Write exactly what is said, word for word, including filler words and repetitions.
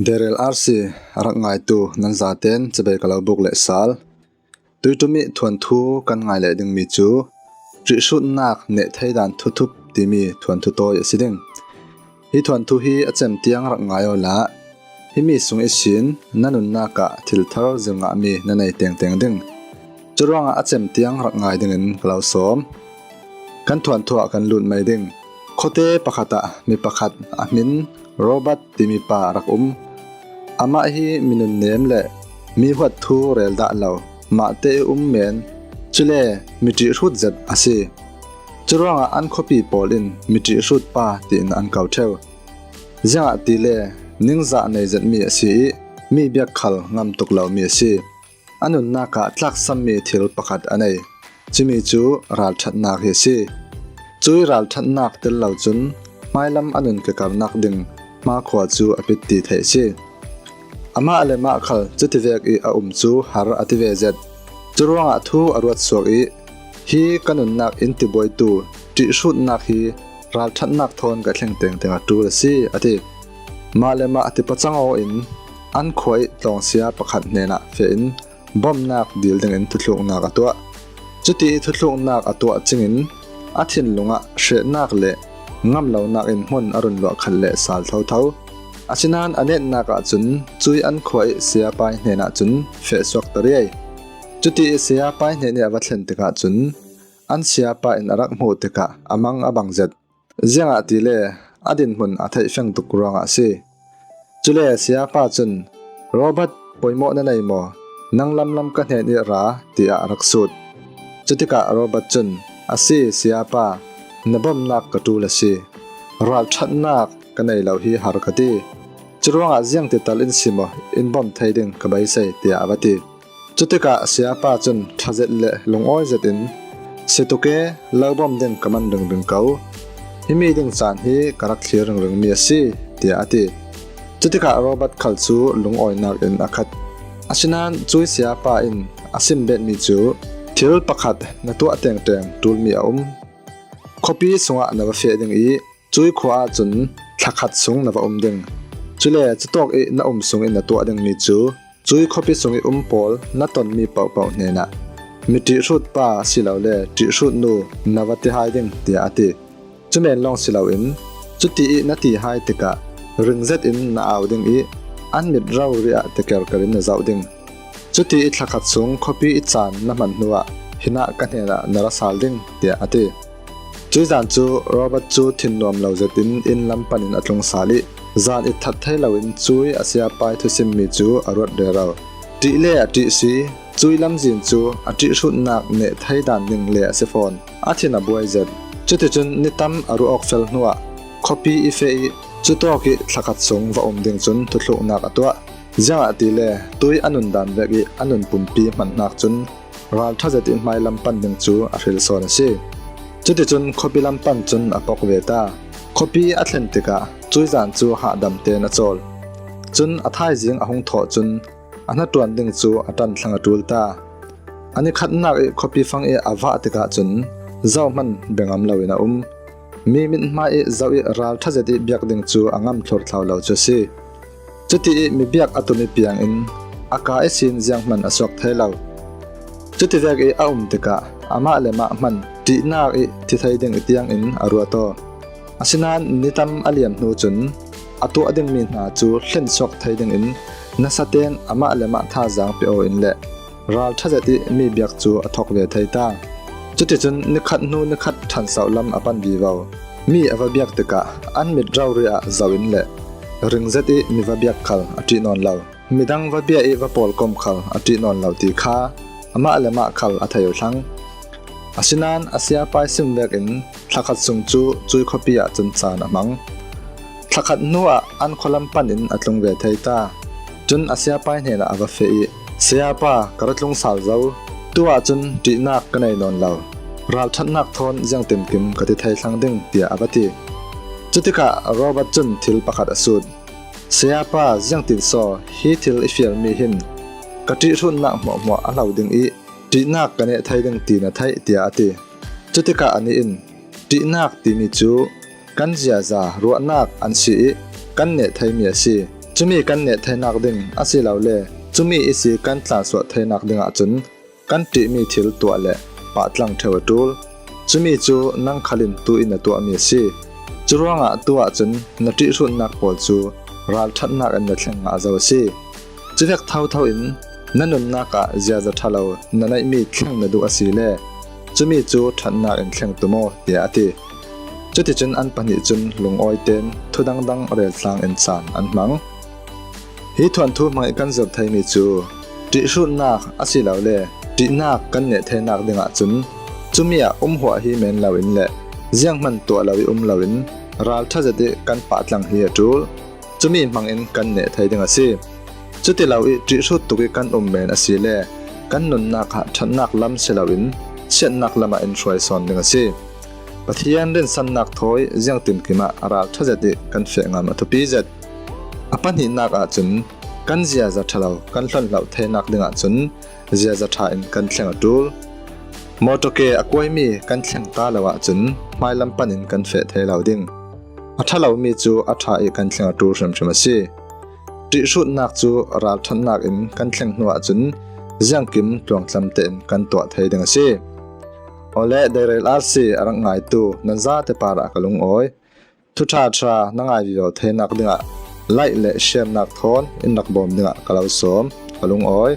Daryl R C a rak ngaitu nan zaten cibai ka lo buk leh sal. Tuiṭum ih thuanthu kan ngai leh dingmi cu ṭihhrutnak neh thei dan thuthup timi thuanthu tawi a si ding. Hi thuanthu hi a cem tiang rak ngai awla, himi sung ihsin na nunnak ah thil thar zir ngahmi na nei tengteng ding. Curuangah a cem tiang rak ngai dingin ka lo sawm. Kan thuanthu ah kan lut mai ding. Khuate pakhat ah mi pakhat a hmin Robert timi pa a rak um. Amah hi mi nunnem le mi huat thu rel dah lo, mahte ih um men, cule mi ṭihhrut zet a si. Curuangah an khuapi pawl in mi ṭihhrut pa tiin an ko ṭheu. Ziangahtile ningzah nei zetmi a si ih mi biak khal ngam tuk lomi a si. A nunnak ah tlaksammi thil pakhat a nei. Cumi cu ralṭhatnak hi a si. Cui ralṭhatnak tel lo cun hmailam a nun kekarnak ding hmakhua cu a pitti theih a si. Amah le mah khal cutivek ih a um cu har a ti ve zet. Curuangah thu a ruat suak ih, hi ka nunnak in tibuaitu ṭihhrutnak hi ralṭhatnak thawn ka thleng tengteng a ṭul a si, a ti. Mah le mah a tipacang aw in an khua ih tlawngsia pakhat hnenah feh in bawmhnak dil dingin thuthluknak a tuah. Cuti ih thuthluknak a tuah cingin a thinlung ah hrehnak le ngamlonak in hmun a run luah khat le sal thotho. Asinain a netnak ahcun cui an khua ih siapa ih hnenah cun feh suakter ih, cuti ih siapa ih hnen ih a va thlen tikah cun an siapa in a rak hmuh tikah a mang a bang zet. Ziangahtile a dinhmun a theih feng tuk ruangah a si. Cule siapa cun, "Robert, poimawh na nei maw? Nang lamlam ka hnen ih ra," tiah a rak sut. Cutikah Robert cun, "A si, siapa, na bawmhnak ka ṭul a si. Ralṭhatnak ka nei lo hi har ka ti. Curuangah ziangtital in si maw in bawmh thei ding ka beisei," tiah a va ti. Cutikah siapa cun ṭha zet le lungawi zetin, "Si tuk e, lo bawmh ding ka man ringring ko. Himi ding caan hi ka rak thlir ringringmi a si," tiah a ti. Cutikah Robert khal cu lungawinak in a khat. Asinain cui siapa in a sim betmi cu, "Thil pakhat na tuah tengteng ṭulmi a um. Khuapi sungah na va feh ding ih cui khua ahcun thlakhat sung na va um ding. Cule cutawk ih na um sungin na tuah dingmi cu cui khuapi sung ih um pawl na tonmi pohpoh hnenah, 'Mi ṭihhrut pa silole ṭihhrut nu,' na va ti hai ding," tiah a ti. Cu men lawng si loin, cuti ih na ti hai tikah ring zetin na au ding ih an mit rori ah tekerker in na zoh ding. Cuti ih thlakhat sung khuapi ih caan na hman hnuah hinah ka hnenah na ra sal ding, tiah a ti. Cui zan cu Robert cu thinnuam lo zetin inn lam panin a tlung sal ih zan it that thei loin cui a siapa ih thusimmi cu a ruat rero. Ṭih le a ṭih si, cui lamzin cu a ṭihhrutnak neh thei dan ning le a si fawn. A thin a buai zet. Cuticun ni tam a ruh awk fel hnuah khuapi ih feh ih cutawk ih thlakhat sung va um ding cun thuthluknak a tuah. Ziangahtile tui a nun dan vek ih a nun pumpi hmanhnak cun ralṭha zet ih hmailam pan ding cu a hril sawn a si. Cuticun khuapi lam pan cun a pok ve ta. Khuapi a thlen tikah cui zan cu hahdam tein a cawl. Cun a thaizing a hung thawh cun a hnaṭuan ding cu a ṭan thlang a ṭul ta. A nikhatnak ih khuapi fang ih a vah tikah cun zohhmanh bengam loin a um. Mi mithmai ih zoh ih ralṭha zet ih biak ding cu a ngam thlurthlau lo cu a si. Cuti ih mi biak a tum ih piangin a ka ihsin zianghman a suak thei lo. Cutivek ih a um tikah amah le mah hman ṭihnak ih thi thei ding ih tiangin a ruat aw. Asinain ni tam a liam hnu cun a tuah dingmi hna cu hlen suak thei dingin nasaten amah le mah thazaang pe aw in le ralṭha zet ih mi biak cu a thok ve thei ta. Cuticun nikhat hnu nikhat ṭhansoh lam a pan vivo. Mi a va biak tikah an mit rori ah zoh in le ring zet ih mi va biak khal a ṭih nawn lo. Midang va bia ih va pawlkom khal a ṭih nawn lo ti kha amah le mah khal a thei uh thlang. Asinain a siapa ih sim vekin thlakhat sung cu cui khuapi ah cun caan a hmang. Thlakhat hnuah an khualam panin a tlung ve thei ta. Cun a siapa ih hnenah a va feh ih, "Siapa, ka ra tlung sal zo. Tu ahcun ṭihnak ka nei nawn lo. Ralṭhatnak thawn ziangtinkim ka ti thei thlang ding," tiah a va ti. Cutikah Robert cun thil pakhat a sut. "Siapa, ziangtin saw hi thil i fialmi hin ka ṭihhrutnak hmuahhmuah a hlo ding ih ṭihnak ka neh thei ding ti na theih?" tiah a ti. Cutikah anih in, "Ṭihnak timi cu kan ziaza ruahnak an si ih kan neh theimi a si. Cumi kan neh theinak ding a si lo le cumi ihsi kan tlansuah theinak dingah cun kan ṭihmi thil tuah le pahtlang ṭheu a ṭul. Cumi cu nang khalin tu in na tuahmi a si. Curuangah tu ahcun na ṭihhrutnak pawl cu ralṭhatnak in na thleng ngah zo a si. Cuvek thotho in na nunnak ah ziaza ṭhalo na neihmi thleng na duh a si le cumi cu ṭhatnak in thleng tu maw, tiah a ti. Cuticun an pahnih cun lungawi tein thu dangdang reltlang in caan an hmang. Hi thuanthu hmang ih kan zirh theimi cu ṭihhrutnak a si lo le ṭihnak kan neh theinak dingah cun cumi ah umhuah hi men loin le zianghman tuah lo ih um loin ralṭha zet ih kan pahtlang hi a ṭul. Cumi hmangin kan neh thei ding a si. Cuti lo ih ṭihhrut tuk ih kan um men a si le kan nunnak ah ṭhatnak lam si loin siatnak lamah in hruai sawn ding a si. Pathian rinsannak thawi ziangtinkim ah ralṭha zet ih kan feh ngam a thupi zet. A pahnihnak ahcun kan ziaza ṭhalo kan hlonhloh theinak dingah cun ziaza ṭha in kan thleng a ṭul. Mawṭaw ke a kuaimi kan thleng ta lo ahcun hmailam panin kan feh thei lo ding. A ṭha lomi cu a ṭha ih kan thleng a ṭul hrimhrim a si. Ṭihhrutnak cu ralṭhatnak in kan thleng hnu ahcun ziangkim tluangtlam tein kan tuah thei ding a si. Awle, Deirel R C a rak ngaitu nan zate parah ka lungawi. Thuṭha ṭha na ngai vivo theinak dingah like le share-nak thawn in rak bawm dingah ka lo sawm, ka lungawi.